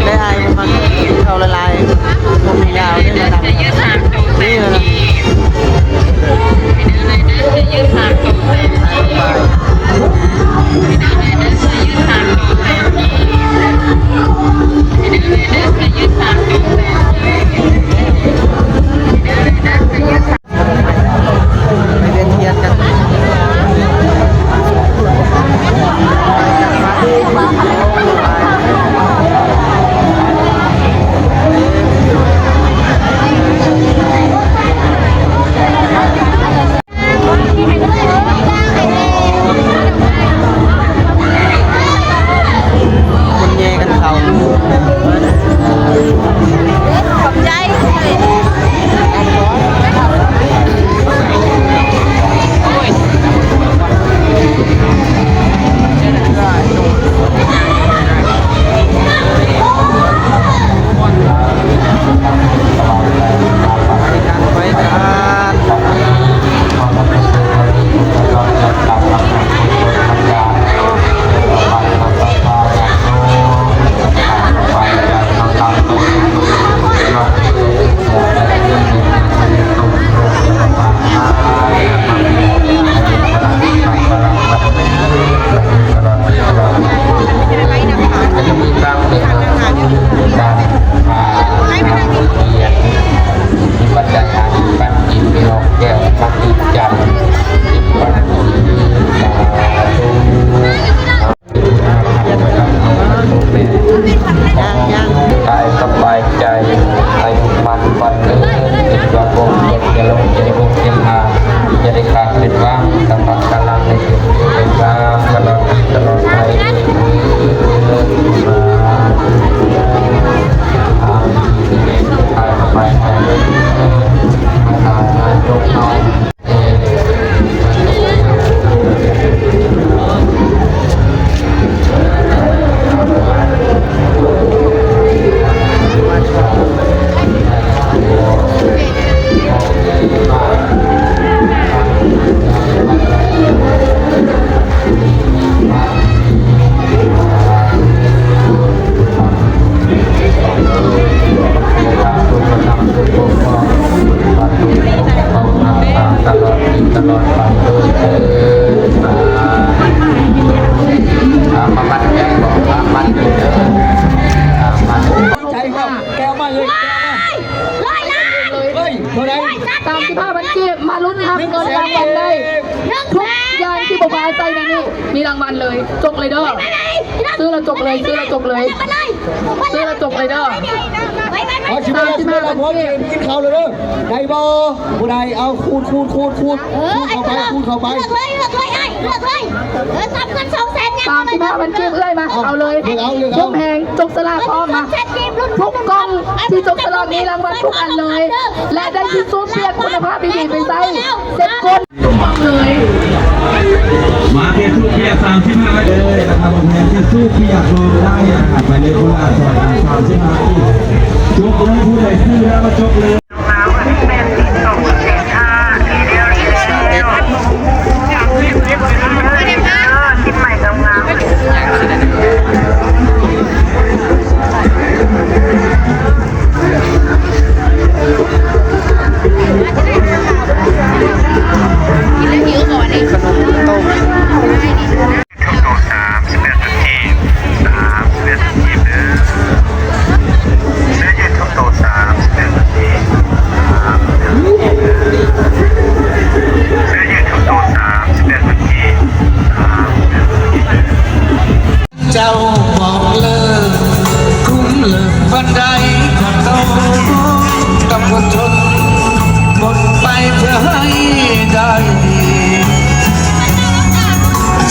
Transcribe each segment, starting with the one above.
ໄດ້ອ້າຍມັນເຂົ້າຫຼາຍໆ ບໍ່ມີຍາວເດ້ລະດັງນີ້ລະນະ. ໄປວຽນທຽນກັນ. ຄົນແຍ່ກັນເຂົ້າ. ຂອບໃຈ. ກາຍສະບາຍໃຈ ອາຍຸໝັ້ນຂວັນເລີນ ເປັນດວງວົງເປັນເຈລິນ ເປັນວົງເປັນຫາງ ຢ່າໄດ້ຂາດເປັນຫວັງ ສຳລັບການລັບໃນຊີວິດ ໃນການຕະຫຼອດປີຕະຫຼອດໄປເດີ. ກາຍສະບາຍໃຈເດີ ມາຕາມງານສົບເຮົາ. ຕະຫຼອດປີຕະຫຼອດໄປເດີ ສາທຸ. ມາບັດແກ້ວ ມາບັດເດີ ມາບັດ. ໃຈເຮົາ ແກ້ວມາເລີຍ ແກ້ວມາ. ຮ້ອຍລ້ານ ເຮີ້ຍ ເທົ່າໃດ? ສາມສິບຫ້າພັນກີບ ມາລຸ້ນຮັບເງິນລາງວັນໄດ້ ໜຶ່ງແສນ ທຸກຢ່າງທີ່ບໍ່ວ່າ ໃສ່ໃນນີ້ ມີລາງວັນເລີຍ ຈົກເລີຍເດີ. ຊື້ແລ້ວຈົກເລີຍ ຊື້ແລ້ວຈົກເລີຍ ຊື້ແລ້ວຈົກເລີຍເດີ. ເອົາ ຊິມາແລ້ວ ຊິມາແລ້ວ ພວກກິນເຂົ້າເລີຍເດີ. ໄດ້ບໍ່? ບໍ່ໄດ້. ເອົາ ຂູດ ຂູດ ຂູດ ຂູດ ເອີ ຂູດເຂົ້າໄປ ໄອ້ເພິ່ນ ຂູດເຂົ້າໄປ ເລືອກເລີຍ ເລືອກເລີຍ ເອີ ສາມພັນ ສາມພັນ ເລືອກເລີຍ. ສາມສິບຫ້າພັນກີບ ເອື້ອຍມາ ເອົາເລີຍ. ເລືອກເອົາ ເລືອກເອົາ ຄົມແຮງ ຈົກສະຫຼາກພ້ອມມາ. ທຸກກ່ອງທີ່ຈົກສະຫຼາກມີລາງວັນທຸກອັນເລີຍ ແລະ ໄດ້ທິຊຊູ້ປຽກຄຸນນະພາບດີໆໄປໃຊ້ ເຈັດຄົນ. ເລີຍ ມາເທຊູ້ປຽກ ສາມສິບຫ້າ ເລີຍນະຄັບ ແທນເທຊູ້ປຽກລອງໄດ້ນະຄັບ ໄປເລີຍ ຄົນລະສອງ ສາມສິບຫ້າ ຈົກເລີຍ ຜູ້ໃດຊື້ແລ້ວກໍຈົກເລີຍ. ເຈົ້າບອກເລີກ ກຸມເລີກບັນໄດກະໂຕ ຕ້ອງອົດທົນ ບົນໄປເພື່ອໃຫ້ໄດ້ດີ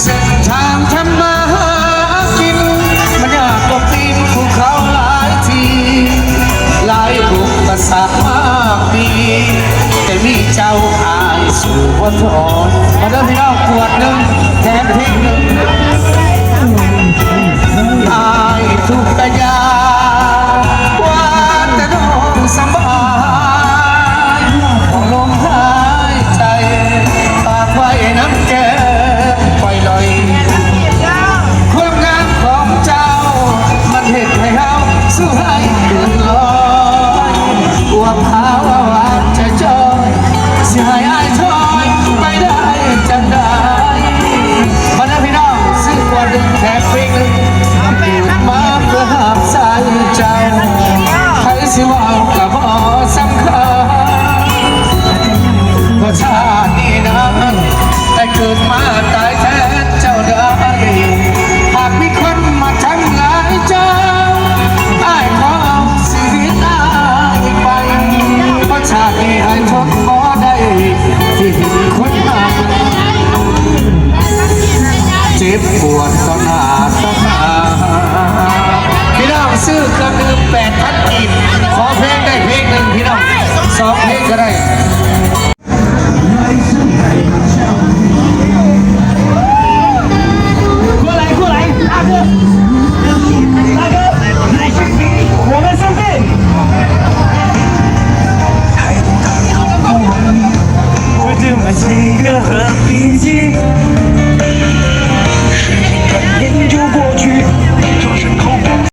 ເສັ້ນທາງທຳມາຫາກິນ ມັນຍາກກວ່າປີນພູເຂົາຫຼາຍທີ່ ຫຼາຍອຸປະສັກມາກມີ ແຕ່ມີເຈົ້າອ້າຍ ສູ່ບໍ່ທໍ້. ມາເດີພີ່ນ້ອງ ກວດໜຶ່ງ ແຖມເພງໜຶ່ງ. ອ້າຍທຸກກະຢ່າ ວ່າແຕ່ນ້ອງສະບາຍ ຂອງລົມຫາຍໃຈ ຝາກໄວ້ນຳແກ້ມ ປ່ອຍລອຍ ຄວາມງາມຂອງເຈົ້າ ມັນເຮັດໃຫ້ເຮົາສວຍເກີນຮ້ອຍ ອວບຂາວອາວາດຈະຈ່ອຍ ຊິໃຫ້ອ້າຍຖອຍໄປໄດ້ຈັ່ງໃດ? ມາເດີພີ່ນ້ອງ ຊື້ກວດໜຶ່ງແຖມຟຣີໜຶ່ງ ເກີດມາເພື່ອຮັບໃຊ້ເຈົ້າ ໃຜຊິເວົ້າກໍບໍ່ສຳຄັນ ເພາະຊາດນີ້ນະ ໄດ້ເກີດມາຕາຍແທນເຈົ້າໄດ້ ຫາກມີຄົນມາທຳລາຍເຈົ້າ ອ້າຍຂໍເອົາຊີວິດອ້າຍໄປ ເພາະຊາດນີ້ອ້າຍທົນບໍ່ໄດ້ ທີ່ເຫັນຄົນຮັກເຈັບປວດຕໍ່ໜ້າຕໍ່ຕາ. ພີ່ນ້ອງ ຊື້ເຄື່ອງດື່ມແປດພັນກີບ ຂໍເພງໄດ້ເພງໜຶ່ງ ພີ່ນ້ອງ ສອງເພງກໍໄດ້.